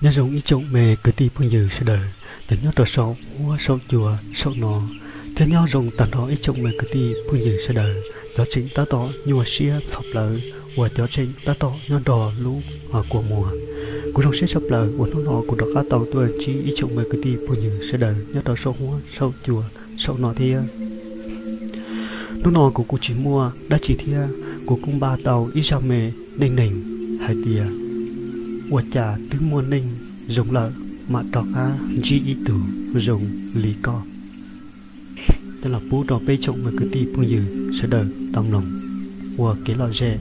Nyob zoo ib tsoom me kwv tij phooj ywg sawv daws cov nyob rau saum huab saum cua saum no, thiab nyob zoo tag nrho ib tsoom me kwv tij phooj ywg sawv daws cov tseem tab tom nyuaj siab txhov plawv uas cov tseem tab tom nyob nrog lub kua muag. Kuv zoo siab tshaj plaws uas hnub no kuv rov qab tau tuaj ntsib ib tsoom me kwv tij phooj ywg sawv daws nyob rau saum huab saum cua saum no thiab. Hnub no kuv kuj tsis muaj dab tsi thiab kuv kuj npaj tau ib zaj me neej neeg hais tias ua cas twb muaj neej zoo lawm mam rov qab ntsib ib tug zoo li koj. Coj los pub rau peb tsoom me kwv tij phooj ywg sawv daws tau mloog ua kev lom zem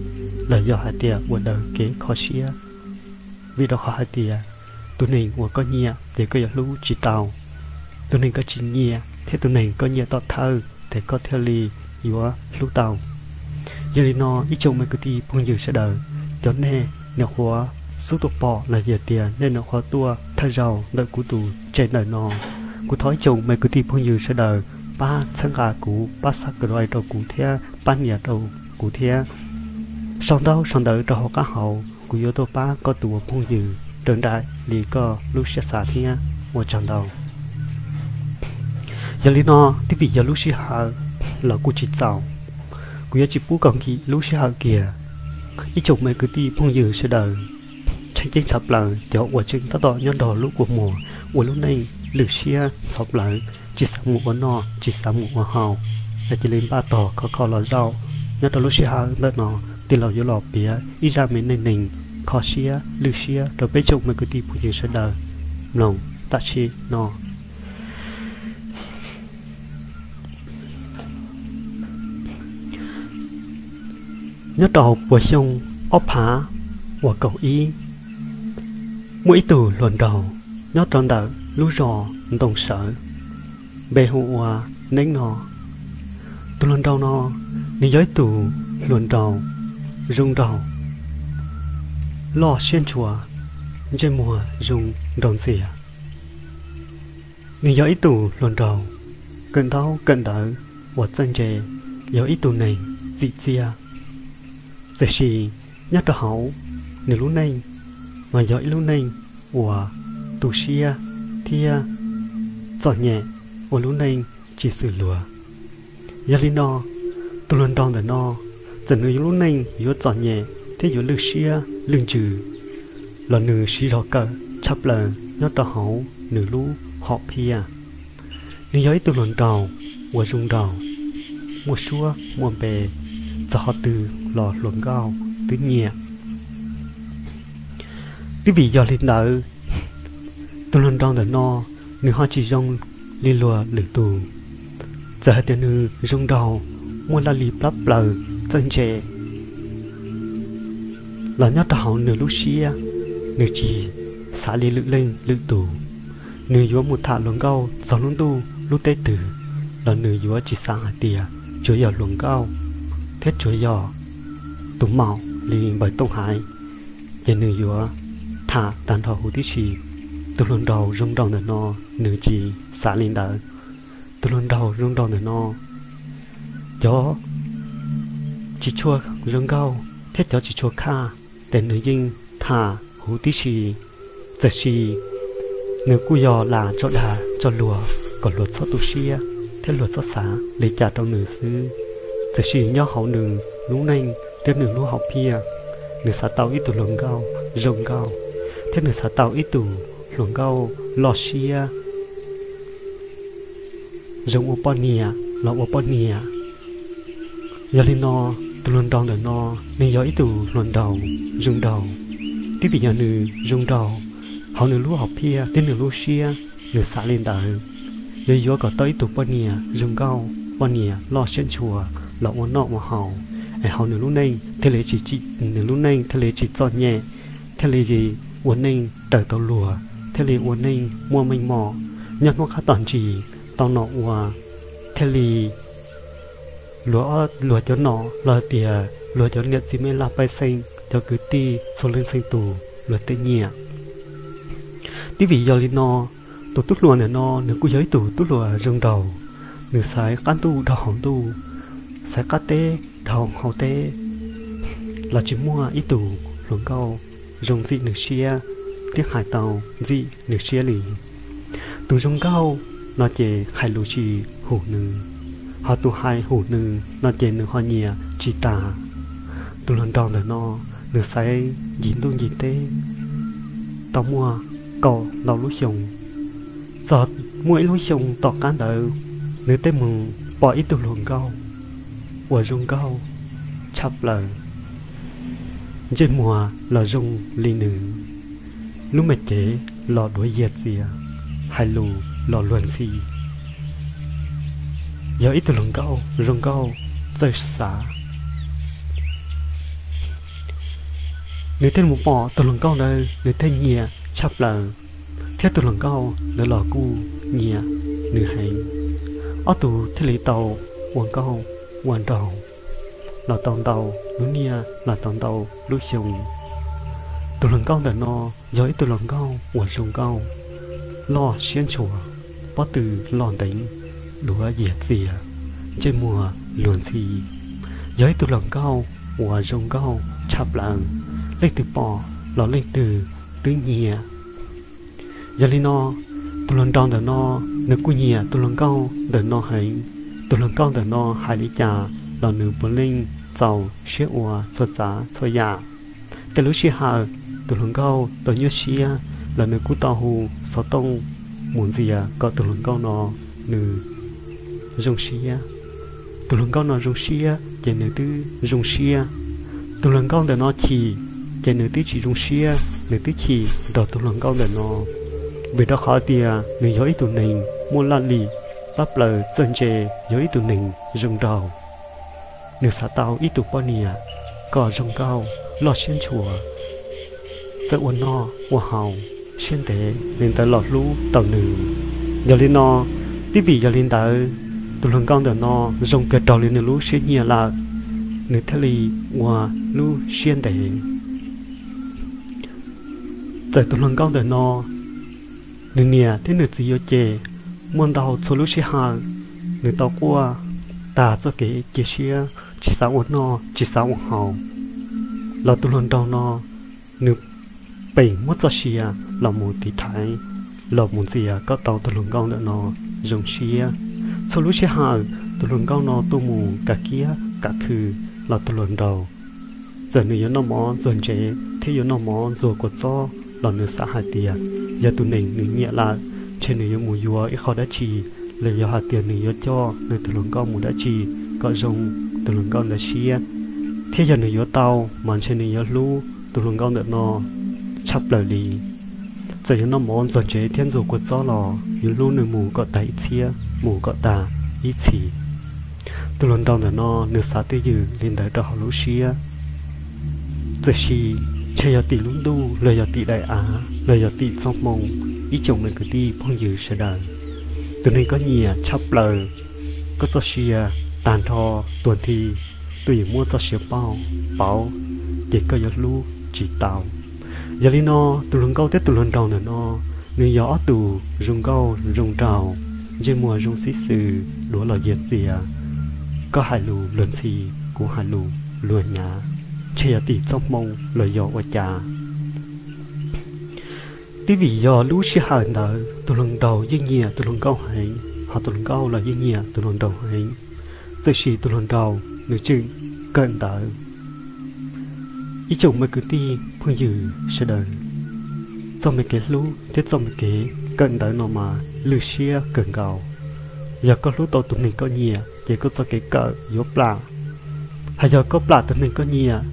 los yog hais tias ua daws kev kho siab. Vim rau qhov hais tias tus neeg uas koj nyiam ces koj yuav hlub tsis tau, tus neeg koj tsis nyiam thiab tus neeg koj nyiam tom thawj ces koj thiaj li yuav hlub tau. Yog li no ib tsoom me kwv tij phooj ywg sawv daws, cov nej nyuam qhuav xub tuaj pom los yog tias nej nyuam qhuav tuaj thawj zaug ntawm kuv tus channel no, kuv thov ib tsoom me kwv tij phooj ywg sawv daws pab txhawb nqa kuv, pab subscribe rau kuv thiab pab nias rau kuv thiab. Sau ntaub sau ntawv rau hauv qab hauv, kuv yuav tuaj pab koj tus ua phooj ywg raws nraim li koj lub siab xav thiab. Ua tsaug ntau. Yog li no, twb vim yog lub sij hawm los kuj tsis txaus, kuv yuav tsis pub kom nkim lub sij hawm kiag. Ib tsoom me kwv tij phooj ywg sawv daws, tshaj ceeb tshaj plaws cov uas tseem tab tom nyob nrog lub kua muag ua lub neej lwj siab txhov plawv, tsis xav mus ua noj tsis xav mus ua haus, es cia li npaj tog khov kho los zaum nyob rau lub sij hawm ntawm no, tij laug yuav los piav ib zaj me neej neeg kho siab lwj siab rau peb tsoom me kwv tij phooj ywg sawv daws mloog tam sim no. Nyob rau puas xyoo ob phav uas kaum ib, muaj ib tug hluas nraug nyob rau ntawm lub zos Ntoo Sawv, npe hu ua Neeb no. Tus hluas nraug no, nws yog ib tug hluas nraug zoo nraug, loj siab ntshua, ntsej muag zoo nraug ntxias. Nws yog ib tug hluas nraug kawm ntaub kawm ntawv uas txawj ntse, yog ib tug neeg txim txiaj. Tiam sis nyob rau hauv nws lub neej mas yog ib lub neej uas tu siab thiab txom nyem, ua lub neej tsis xws luag. Yog li no, tus hluas nraug ntawm no, txawm nws lub neej yuav txom nyem thiab yuav lwj siab lwj ntsws los nws siv zog kawm tshaj plaws nyob rau hauv nws lub hom phiaj. Nws yog ib tug hluas nraug uas zoo nraug, muaj suab muaj npe, txog qhov twg los hluas nkauj twb nyiam. Twb vim yog li ntawd, tus hluas nraug ntawm no nws ho tsis zoo li luag lwm tus. Txawm hais tias nws zoo nraug, muaj laj lim plab plaws txawj ntse los nyob rau hauv nws lub siab, nws tsis xav li lwm leej lwm tus. Nws yuav mus tham hluas nkauj txog lub ntuj lub teb twg los nws yuav tsis xav hais tias tsuas yog hluas nkauj thiab tsuas yog tus maum li npawg Tooj Haiv, ces nws yuav tham tag nrho huv tib si. Tus hluas nraug zoo nraug ntawm no nws tsis xav li ntawd. Tus hluas nraug zoo nraug ntawm no, cov tsis tshua zoo nkauj thiab cov tsis tshua khaj ces nws yeej tham huv tib si. Tiam sis nws kuj yog lam tso dag tso luag kom luag txhob tu siab thiab luag txhob xav li cas rau nws xwb. Tiam sis nyob hauv nws lub neej thiab nws lub hom phiaj, nws xav tau ib tug hluas nkauj zoo nkauj, thiab nws xav tau ib tug hluas nkauj loj siab, zoo ua poj niam los ua poj niam. Yog li no, tus hluas nraug ntawm no nws yog ib tug hluas nraug zoo nraug. Twb vim yog nws zoo nraug, hauv nws lub hom phiaj thiab nws lub siab nws xav li ntawd, yuav yuav kom tau ib tug poj niam zoo nkauj, poj niam loj siab ntshua los ua noj ua haus, es hauv nws lub neej thiaj li tsis, nws lub neej thiaj li tsis txom nyem, thiaj li ua neej raws tau luag, thiaj li ua neej muaj meej mom, nyob hnub qab tom ntsis tau nom ua, thiaj li luag, luag cov nom los tias luag cov niam txiv mej laj pej xeem, cov kwv tij txhua leej txhua tus luag tej nyiam. Twb vim yog li no, tus tub hluas ntawm no nws kuj yog ib tug tub hluas zoo nraug, nws xaiv qab ntuj dhau hauv ntuj, xaiv qab teb dhau hauv teb los tsis muaj ib tug hluas nkauj zoo ntxim nws siab. thiab hais tau ntxim nws siab li. Tus zoo nkauj no ces hais lus tsis hum nws, ho tus hais hum nws no ces nws ho nyiam tsis tas. Tus hluas nraug ntawm no nws xaiv ncig ntuj ncig teb tau muaj kaum ntau lub xyoo. Txog muaj ib lub xyoo tom qab ntawd, nws tej mus pom ib tug hluas nkauj uas zoo nkauj tshaj plaws, ntsej muag los zoo li nws, lub me cev los duav yias txias, hais lus los luag ntxhi, yog ib tug hluas nkauj zoo nkauj txawj xav. Nws thiaj mus pom tus hluas nkauj ntawd, nws thiaj nyiam tshaj plaws, thiab tus hluas nkauj ntawd los kuj nyiam nws heev. Ob tug thiaj li tau ua nkauj ua nraug los tau ntau lub niaj los tau ntau lub xyoo. Tus hluas nkauj ntawm no yog ib tug hluas nkauj uas zoo nkauj, loj siab ntshua, pob tw loj nteev, duav yias txias, ntsej muag luag ntxhi, yog ib tug hluas nkauj uas zoo nkauj tshaj plaws, leej twg pom los leej twg twb nyiam. Yog li no, tus hluas nraug ntawm no nws kuj nyiam tus hluas nkauj ntawm no heev. Tus hluas nkauj ntawm no hais li cas los nws puav leej txaus siab ua txhua tsav txhua yam. Tej lub sij hawm tus hluas nkauj tau nyuaj siab los nws kuj tau hu xov tooj mus ntxias kom tus hluas nkauj no nws zoo siab. Tus hluas nkauj no zoo siab ces nws twb zoo siab. Tus hluas nkauj ntawm no chim ces nws twb tsis zoo siab, nws twb chim nrog tus hluas nkauj ntawm no, vim rau qhov tias nws yog ib tug neeg muaj laj lim, pab plaws txawj ntse, yog ib tug neeg zoo nraug. Nws xav tau ib tug poj niam kom zoo nkauj, loj siab ntshua, txawj ua noj ua haus, siab ntev li ntawd los hlub tau nws. Yog li no, twb vim yog li ntawd, tus hluas nkauj ntawm no zoo kawg raug li nws lub siab nyiam lawm, nws thiaj li ua lub siab ntev. Txawm tus hluas nkauj ntawm no nws niam thiab nws txiv yuav cem muaj ntau txhua lub sij hawm, nws tau quaj tag txoj kev cia siab, tsis xav ua noj tsis xav ua haus, los tus hluas nraug no nws pheej muab txoj sia los mus tiv thaiv, los mus ntxias kom tau tus hluas nkauj ntawm no zoo siab. Txhua lub sij hawm tus hluas nkauj no tuaj mus kam kiab kam khw los tus hluas nraug, txawm nws yuav noj mov ntxuag ntsev thiab yuav noj mov ntxuag kua txob los nws xav hais tias yog tus neeg nws nyiam lawm, ntshe nws yuav mus yuav ib qho dab tsi, los yog hais tias nws yuav coj nws tus hluas nkauj mus dab tsi kom zoo tus hluas nkauj ntawd siab, thiab yog nws yuav tau mas ntshe nws yuav hlub tus hluas nkauj ntawm no tshaj plaws li. Txawm yuav noj mov ntxuag ntsev thiab ntxuag kua txob los yuav hlub nws mus kom tag ib txhiab, mus kom tag ib txhis. Tus hluas nraug ntawm no nws xav twj ywm li ntawd rau hauv lub siab. Tiam sis ntshe yog tim lub ntuj los yog tim daim av los yog tim txoj hmoo, ib tsoom me kwv tij phooj ywg sawv daws, tus neeg koj nyiam tshaj plaws, koj txoj sia tag nrho tuag nthi, tuaj yeem muab txoj sia pauj pauv, ces koj yuav hlub tsis tau. Yog li no, tus hluas nkauj thiab tus hluas nraug ntawm no, nws yog ob tug zoo nkauj zoo nraug, ntsej muag zoo xib xwm, duav los yias txias, koj hais lus luag ntxhi, kuv hais lus luag nyav, ntshe yog tim txoj hmoo los yog ua cas. Twb vim yog lub sij hawm ntawd tus hluas nraug yeej nyiam tus hluas nkauj heev, ho tus hluas nkauj los yeej nyiam tus hluas nraug heev, tiam sis tus hluas nraug nws tseem kawm ntawv. Ib tsoom me kwv tij phooj ywg sawv daws, txoj me kev hlub thiab txoj me kev kawm ntawv no mas lwj siab kawg nkaus. Yog koj hlub tau tus neeg koj nyiam ces koj txoj kev kawm yuav plam. Hos yog koj plam tus neeg koj nyiam,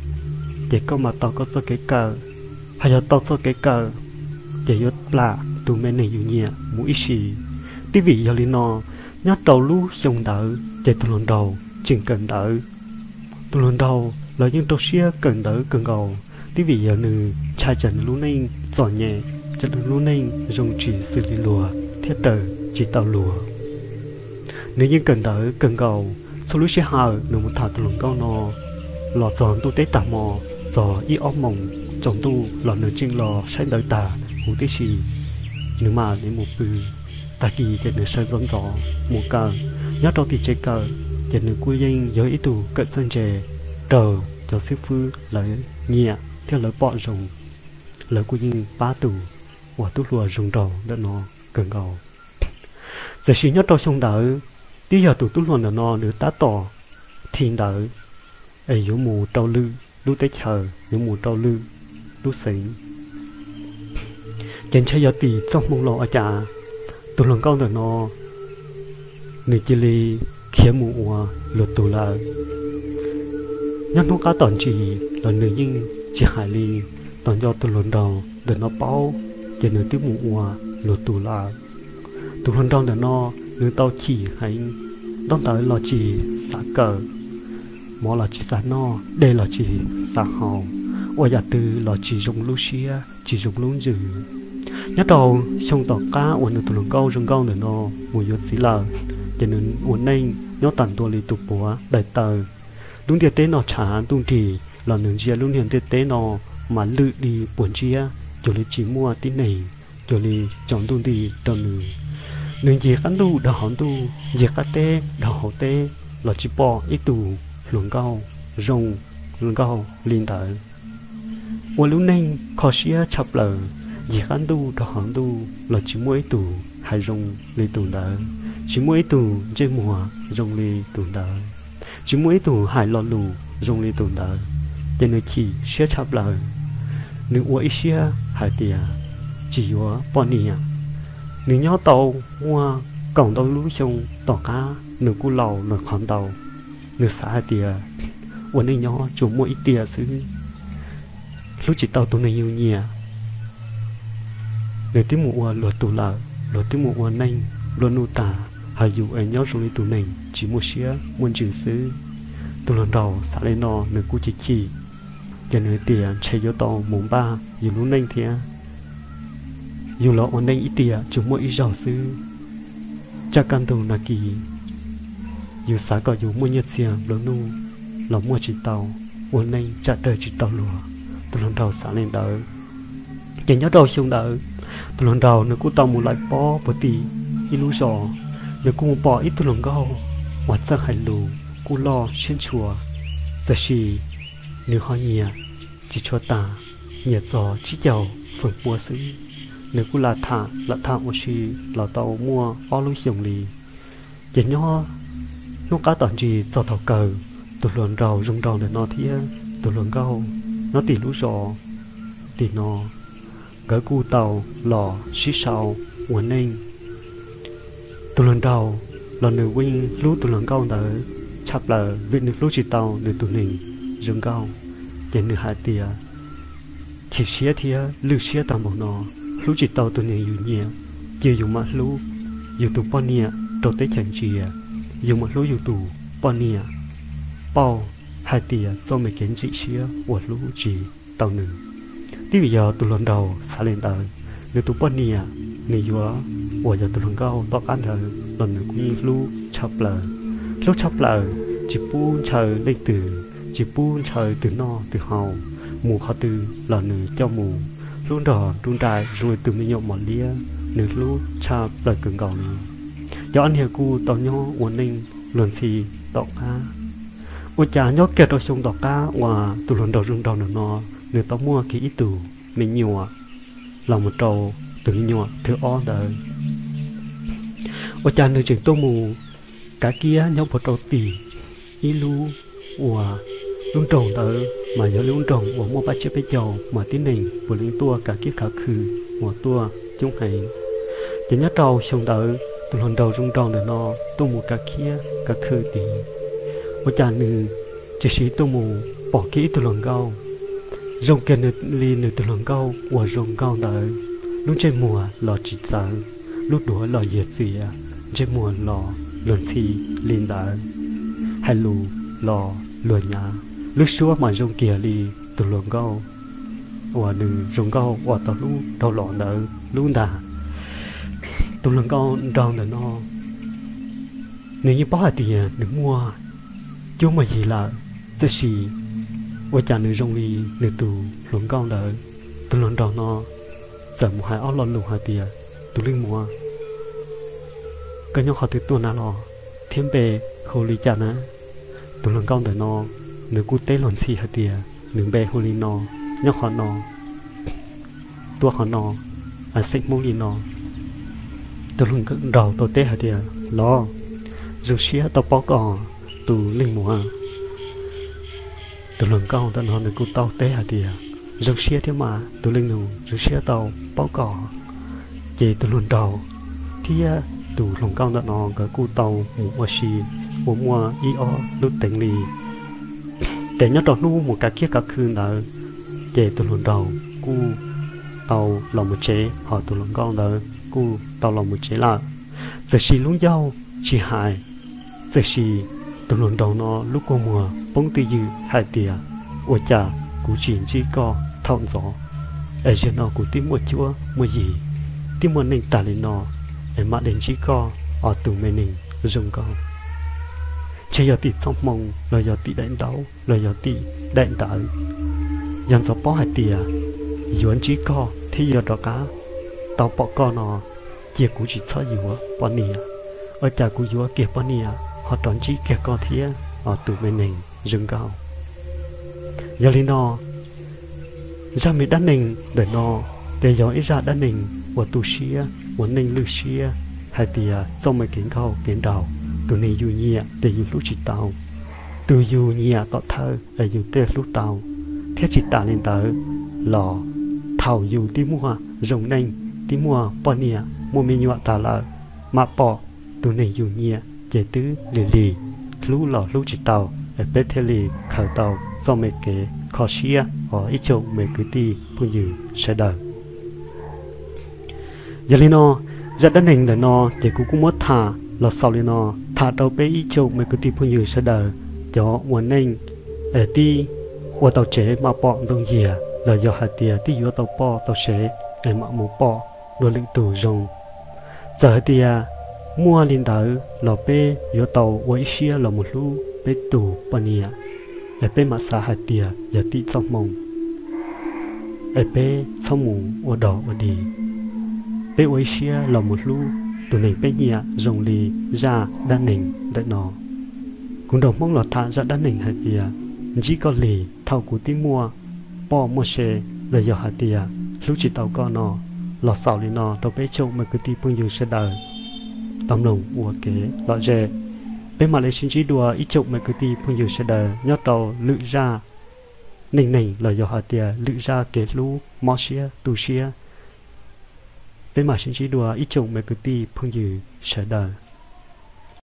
ces koj mam tau koj txoj kev kawm. Hos yog tau txoj kev kawm, ces yuav plam tus me neeg yus nyiam mus ib sim. Twb vim yog li no, nyob rau lub xyoo ntawd ces tus hluas nraug tseem kawm ntawv. Tus hluas nraug los yeej rau siab kawm ntawv kawg nkaus, twb vim yog nws ntshai tsam nws lub neej txom nyem, tsam nws lub neej zoo tsis xws li luag thiab raws tsis tau luag. Nws yeej kawm ntawv kawg nkaus, txhua lub sij hawm nws mus tham tus hluas nkauj no los txog ntuj teb tag hmo, txog ib ob moos tsaus ntuj los nws tseem los saib ntawv tag huv tib si, nws mam li mus pw. Tag kis ces nws sawv ntxov ntxov mus kawm. Nyob rau tim tsev kawm ces nws kuj yeej yog ib tug kawm txawj ntse raug cov xib fwb lawv nyiam thiab lawv pom zoo. lawv kuj yeej pab tus uas tub hluas zoo nraug ntawm no kawg nkaus. Tiam sis nyob rau xyoo ntawd, twb yog tus tub hluas ntawm no nws tab tom thim ntawv es yuav mus rau lwm lub teb chaws, yuav mus rau lwm lub xeev. Ces ntshe yog tim txoj hmoo los ua cas tus hluas nkauj ntawm no nws cia li khiav mus ua luag tug lawm. Nyob hnub qab tom ntsis los nws yeej tsis hais li, tos nco tus hluas nraug ntawm no paub, ces nws twb mus ua luag tug lawm. Tus hluas nraug ntawm no nws tau chim heev, ntaub ntawv los tsis xav kawm, mov los tsis xav noj, dej los tsis xav haus, ua yam twg los tsis zoo lub siab tsis zoo lub ntsws. Nyob rau xyoo tom qab uas nws tus hluas nkauj zoo nkauj ntawm no mus yuav txiv lawm, ces nws ua neej nyob tag ntua li tus puav daim tawv. Lub ntiaj teb no tshav ntuj nrig los nws ntsia lub niag ntiaj teb no mas lwj li puas ntsiab, cuag li tsis muaj tib neeg, cuag li tsaus ntuj nti rau nws. Nws ncig qab ntuj dhau hauv ntuj, ncig qab teb dhau hauv teb los tsis pom ib tug hluas nkauj zoo nkauj li ntawd. Ua lub neej kho siab tshaj plaws, ncig qab ntuj dhau hauv ntuj los tsis muaj ib tug hais zoo li tus ntawd, tsis muaj ib tug ntsej muag zoo li tus ntawd, tsis muaj ib tug hais lo lus zoo li tus ntawd. Ces nws chim siab tshaj plaws, nws ua ib siab hais tias tsis yuav poj niam. Nws nyob tau muaj kaum ntau lub xyoo tom qab nws kuj laus lawm qhov ntau. Nws xav hais tias ua neej nyob tsuas muaj ib tiam xwb, hlub tsis tau tus neeg yus nyiam, nws twb mus ua luag tug lawm, luag twb mus ua neej nplua nuj tag, hos yus es nyob zoo li tus neeg tsis muaj siab muaj ntsws xwb. Tus hluas nraug xav li no nws kuj chim chim, ces nws tias ntshe yuav tau mus npaj yus lub neej thiab. Yus los ua neej ib tiam tsuas muaj ib zaug xwb, tsaj kaj ntug no kis yus xav kom yus muaj nyiaj txiag nplua nuj los muaj tsis tau, ua neej tsam dawg tsis tau luag. Tus hluas nraug xav li ntawd. Ces nyob rau xyoo ntawd, tus hluas nraug nws kuj tau mus laim pob puag tim ib lub zos, nws kuj mus pom ib tug hluas nkauj uas txawj hais lus kuj loj siab ntshua, tiam sis nws ho nyiam tsis tshua tas, nyiam txog tsib caug feem pua xwb. Nws kuj lam tham lam tham ua si los tau muaj ob lub xyoos li. Ces nyob hnub qab tom ntsis txog thaum kawg, tus hluas nraug zoo nraug ntawm no thiab tus hluas nkauj nyob tim lub zos tim no, nkawd kuj tau los sib sau ua neej. Tus hluas nraug los nws yeej hlub tus hluas nkauj ntawd tshaj plaws vim nws hlub tsis tau nws tus neeg zoo nkauj. Ces nws hais tias chim siab thiab lwj siab tag npaum no, hlub tsis tau tus neeg yus nyiam, cia yus mam hlub yus tus poj niam rau teb chaws ntsia, yus mam hlub yus tus poj niam pauj hais tias txoj me kev ntxim siab uas hlub tsis tau nws. Twb vim yog tus hluas nraug xav li ntawd, nws tus poj niam nws yuav uas yog tus hluas nkauj tom qab ntawd los nws kuj yeej hlub tshaj plaws. Hlub tshaj plaws, tsis pub ntshaw leej twg, tsis pub ntshaw twg noj twg haus, mus qhov twg los nws coj mus. Hlub nrog nruj nraim zoo li tus me nyuam mos liab, nws hlub tshaj plaws kawg nkaus li. Cov ob niag kuj tau nyob ua neej luag ntxhi tom qab. Ua cas nyob kiag rau xyoo tom qab uas tus hluas nraug zoo nraug ntawm no, nws tau muaj kiag ib tug me nyuam los mus rau tus me nyuam thib ob ntawd. Ua cas nws tseem tuaj mus kav kiab nyob puag rau tim ib lub uas lub nroog ntawd mas yog lub nroog uas muaj pab tsiab peb caug mas tib neeg puav leej tuaj kav kiab kav khw uas tuaj coob heev. Ces nyob rau xyoo ntawd tus hluas nraug zoo nraug ntawm no tuaj mus kav kiab kav khw tid, ua cas nws tsis siv tuaj mus pom kiag ib tug hluas nkauj zoo kiag li nws tus hluas nkauj uas zoo nkauj ntawd, lub ntsej muag los tsis txawv, lub duav los yiag txias, ntsej muag los luag ntxhi li ntawd, hais lus los luag nyav, lub suab mas zoo kiag li tus hluas nkauj uas nws zoo nkauj uas tau hlub dhau los ntawd lub ntag. Tus hluas nkauj nraug ntawm no nws yeej paub hais tias nws muaj cuab muaj yig lawm, tab sis ua cas nws zoo li nws tus hluas nkauj ntawd. Tus hluas nraug no txawm mus hais ob lo lus hais tias, tus leej muam, koj nyob qhov twg tuaj na los, thiab npe hu li cas na? Tus hluas nkauj ntawm no nws kuj teb luag ntxhi hais tias nws npe hu li no, nyob qhov no. tuaj qhov no, xeem Hmoob li no. Tus hluas nraug tau teb hais tias, Los, zoo siab tau paub koj tus leej muam. Tus hluas nkauj ntawm no nws kuj tau teb hais tias, Zoo siab thiab mas tus leej nus, zoo siab tau paub koj. Ces tus hluas nraug thiab tus hluas nkauj ntawm no nkawd kuj tau mus ua si uas muaj ib ob lub teev li. Ces nyob rau hnub mus kav kiab kav khw ntawd, ces tus hluas nraug kuj tau los mus tsev, hos tus hluas nkauj ntawd kuj tau los mus tsev lawm. Txawm sis lub ncauj tsis hais, txawm sis tus hluas nraug no lub kua muag poob twj ywm hais tias, Ua cas kuv tsis ntsib koj thaum ntxov, es zaum no kuv twb muaj cuab muaj yig, twb muaj neej tag li no, es mam li ntsib koj os tus me neeg zoo nkauj. Ntshe yog tim txoj hmoo los yog tim daim ntaub los yog tim daim ntawv. Yog ntxov paub hais tias yuav ntsib koj thiab yuav rov qab tau pom koj no, cia kuv tsis txhob yuav poj niam. Ua cas kuv yuav kiag poj niam ho rov ntsib kiag koj thiab os tus me neeg zoo nkauj. Yog li no, zaj me dab neeg ntawm no ces yog ib zaj dab neeg uas tu siab ua neej lwj siab hais tias txoj me kev nkauj kev nraug, tus neeg yus nyiam ces yus hlub tsis tau, tus yus nyiam tom thawj es yus thiaj hlub tau. Thiab tsis tas li ntawd los, thaum yus twb muaj zoo neej, twb muaj poj niam muaj me nyuam tas lawm, mam pom tus neeg yus nyiam ces twb lig lig, hlub los hlub tsis tau, es peb thiaj li khaws tau txoj me kev kho siab os ib tsoom me kwv tij phooj ywg sawv daws. Yog li no, zaj dab neeg ntawm no ces kuv kuj muab tham los xaus li no, tham rau peb ib tsoom me kwv tij phooj ywg sawv daws, cov ua neej es tib ua tau tsev mam pom ntoo yiag los yog hais tias tib yuav tau poj tau sev es mam mus pom dua lwm tus zoo. Txawm hais tias muaj li ntawd los peb yuav tau ua ib siab los mus hlub peb tus poj niam, es peb mam xav hais tias yog tim txoj hmoo, es peb txhob mus ua dog ua dig. Peb ua ib siab los mus hlub tus neeg peb nyiam zoo li zaj dab neeg ntawm no. Kuv nrog Hmoob los tham zaj dab neeg hais tias ntsib koj lig thaum kuv twb muaj poj muaj sev los yog hais tias hlub tsis tau koj no, los xaus li no rau peb tsoom me kwv tij phooj ywg sawv daws tau mloog ua kev lom zem. Peb mam li sib ntsib dua ib tsoom me kwv tij phooj ywg sawv daws nyob rau lwm zaj neej neeg los yog hais tias lwm zaj kev hlub mob siab tu siab. Peb mam sib ntsib dua ib tsoom me kwv tij phooj ywg sawv daws.